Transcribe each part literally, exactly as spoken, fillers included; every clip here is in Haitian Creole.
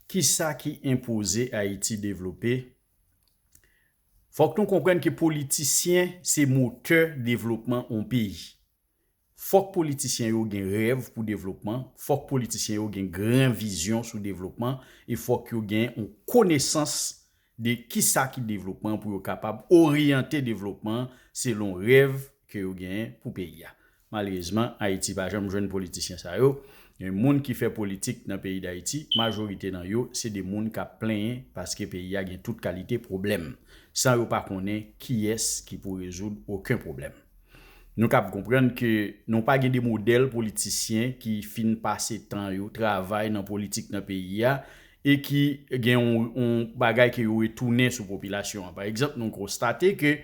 Kisa ki enpoze Ayiti devlope? Fòk nou konprann ke politisyen se motè devlopman yon peyi. Fòk politisyen yo gen rèv pou devlopman, fòk politisyen yo gen gran vizyon sou devlopman, e fòk yo gen yon konesans de kisa ki devlopman pou yo kapab oryante devlopman selon rèv ke yo genyen pou peyi a. Malerezman, Ayiti pa janm jwenn politisyen sa yo. Gen moun ki fè politik nan peyi Dayiti, majorite nan yo se de moun k ap plenyen paske peyi a gen tout kalite pwoblèm, san yo pa konnen kiyès ki pou rezoud okenn pwoblèm. Nou kab konprann ke nou pa gen de modèl politisyen ki fin pase tan yo travay nan politik nan peyi a e ki gen yon, yon bagay ke yo retounen sou popilasyon an. Pa egzanp, nou konstate ke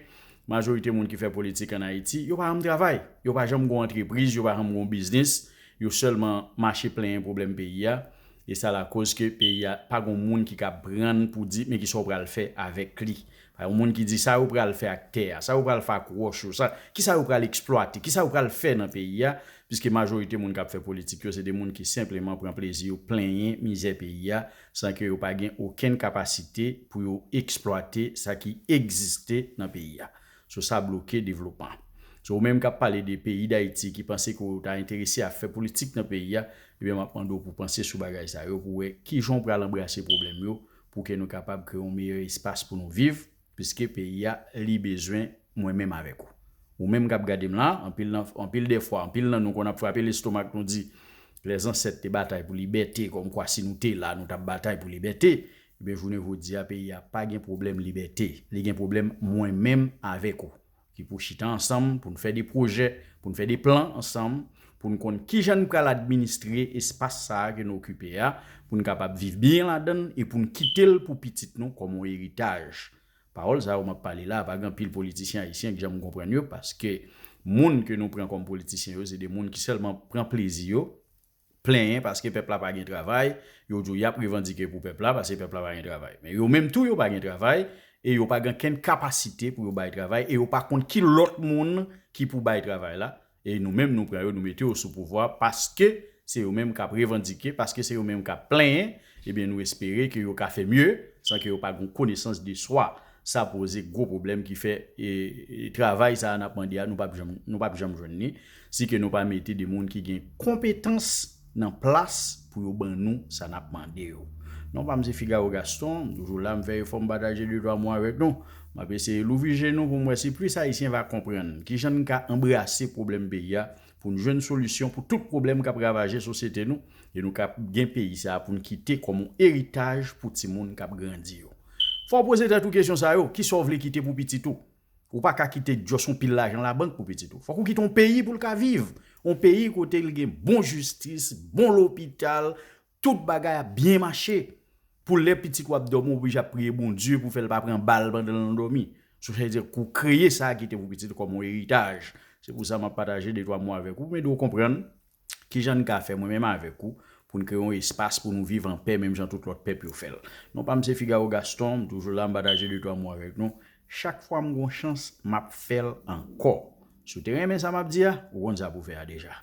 majorite moun ki fè politik ann Ayiti, yo pa janm travay. Yo pa janm gon antrepriz, yo pa janm gon biznis. Yo sèlman mache plenyen pwoblèm peyi a. E sa lakoz ke peyi a pa gon moun ki ka prann pou di, men kisa w pral fè avèk li. Pa yon moun ki di sa yo pral fè ak tè a, sa yo pral fè ak wòch yo, sa, kisa yo pral eksplwate, kisa yo pral fè nan peyi a, piske majorite moun k ap fè politik yo, se de moun ki senpleman pran plezi yo plenyen mizè peyi a, san ke yo pa gen okenn kapasite pou yo eksplwate sa ki egziste nan peyi a. So sa bloke devlopman. So ou menm k ap pale de peyi Dayiti ki panse ke w ta enterese a fè politik nan peyi a, ebyen m ap mande w pou panse sou bagay sa yo, pou wè kijan w pral anbrase pwoblèm yo, pou ke nou kapab kreye yon meyè espas pou nou viv, piske peyi a, li bezwen mwen menm avèk ou. Ou menm k ap gade m la, anpil nan, anpil dèfwa, anpil nan nou konn ap frape lestomak, nou di, lèzansèt te batay pou libète, kòmkwa si nou te la, nou t ap batay pou libète. Ebyen, jounen jodi a, peyi a pa gen pwoblèm libète. Li gen pwoblèm mwen menm avèk ou. Ki pou chita ansanm, pou n fè de pwojè, pou n fè de plan ansanm, pou n konn kijan n pral administre espas sa a ke n okipe a, pou n kapab viv byen ladan l e pou n kite l pou pitit nou kòm yon eritaj. Pawòl sa yo m ap pale la, pa gen anpil politisyen ayisyen ki janm konprann yo, paske moun ke nou pran kòm politisyen yo, se de moun ki sèlman pran plezi yo, plenyen paske pèp la pa gen travay, yo di w y ap revandike pou pèp la, paske pèp la pa gen travay. Men yo menm tou, yo pa gen travay, e yo pa gen kenn kapasite pou yo bay travay, e yo pa konn ki lòt moun ki pou bay travay la. E nou menm, nou pran yo, nou mete yo sou pouvwa, paske se yo menm k ap revandike, paske se yo menm k ap plenyen, ebyen, nou espere ke yo ka fè mye, san ke yo pa gen konesans de swa. Sa poze gwo pwoblèm ki fè, e, e, travay sa a n ap mande a, nou p ap janm, nou p ap janm jwenn li, si ke nou pa mete de moun ki gen konpetans nan plas pou yo ban nou sa n ap mande yo. Non pa m se Figaro Gaston, m toujou la, m fè efò m pataje de twa mo avèk nou. M ap eseye louvri je nou pou m wè si plis Ayisyen va konprann kijan n ka anbrase pwoblèm peyi a, pou n jwenn solisyon pou tout pwoblèm k ap ravaje sosyete nou, e nou ka gen peyi sa a pou n kite kòm yon eritaj pou timoun k ap grandi yo. Fò w poze tèt ou kesyon sa yo, kisa w vle kite pou pitit ou? Ou pa ka kite just yon pil lajan labank pou pitit ou. Fòk ou kite yon peyi pou l ka viv. Yon peyi kote l gen bon jistis, bon lopital, tout bagay ap byen mache. Pou lè pitit ou ap dòmi, ou oblije ap priye Bondye pou fè l pa pran bal pandan l nan dòmi. So, sa vle di ke w kreye sa a kite pou pitit ou kòm yon eritaj. Se pou sa m ap pataje de twa mo avèk ou, pou m ede w konprann kijan n ka fè mwen menm avèk ou, pou n kreye yon espas pou nou viv anpè, menm jan tout lòt pèp yo fè l. Non pa m se Figaro Gaston, m toujou la, m pataje de twa mo avèk nou. Chak fwa m gon chans, m ap fè l ankò. Si w te renmen sa m ap di a, ou konn sa pou fè a deja.